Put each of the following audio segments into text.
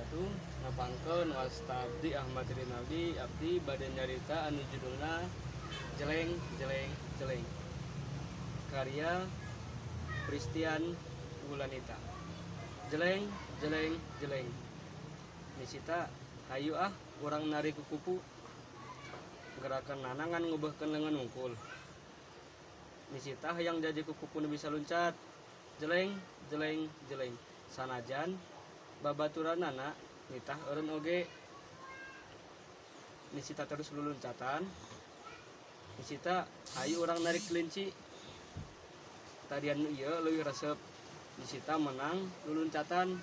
Wabarakatuh. Nepangkeun, wasta abdi Ahmad Rinaldi. Abdi bade nyarita anu judulna Jeleng Jeleng Jeleng, karya Christian Wulanita. Jeleng jeleng jeleng. Nisita, hayu ah urang narik kupu. Gerakan ngan ngubahkeun lengan wungkul. Nisita hayang jadi kupu nu bisa luncat. Jeleng jeleng jeleng. Sanajan babaturanana nitah eureun oge, Nisita terus luluncatan. Nisita, hayu urang narik kelinci. Tarian nu ieu leuwih resep. Nisita menang luluncatan.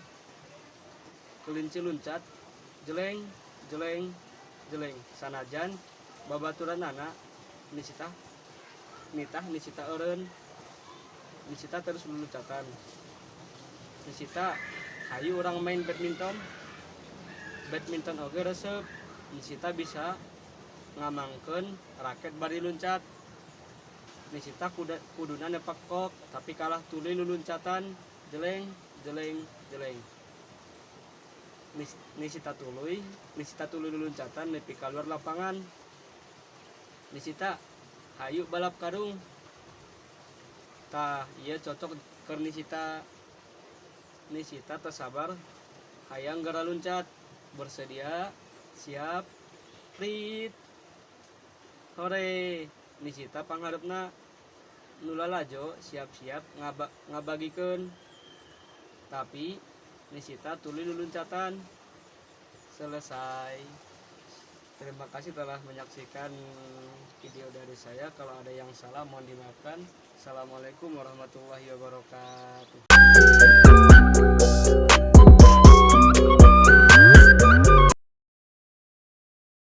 Kelinci luncat. Jeleng jeleng jeleng. Sanajan babaturanana Nisita nitah Nisita eureun, Nisita terus luluncatan. Nisita, hayu urang main badminton. Badminton oge resep. Nisita bisa ngamangkeun raket bari luncat. Nisita kuduna nepak kok, tapi kalah tuluy luluncatan. Jeleng jeleng jeleng. Nisita tuluy luluncatan nepi kaluar lapangan. Nisita, hayu balap karung. Tah, ieu cocok keur Nisita. Nisita teu sabar hayang geura luncat. Bersedia, siap, prit, hore! Nisita panghareupna. Nu lalajo siap-siap ngabagikeun, tapi Nisita tuluy luluncatan. Selesai. Terima kasih telah menyaksikan video dari saya. Kalau ada yang salah, mohon dimaafkan. Assalamualaikum warahmatullahi wabarakatuh.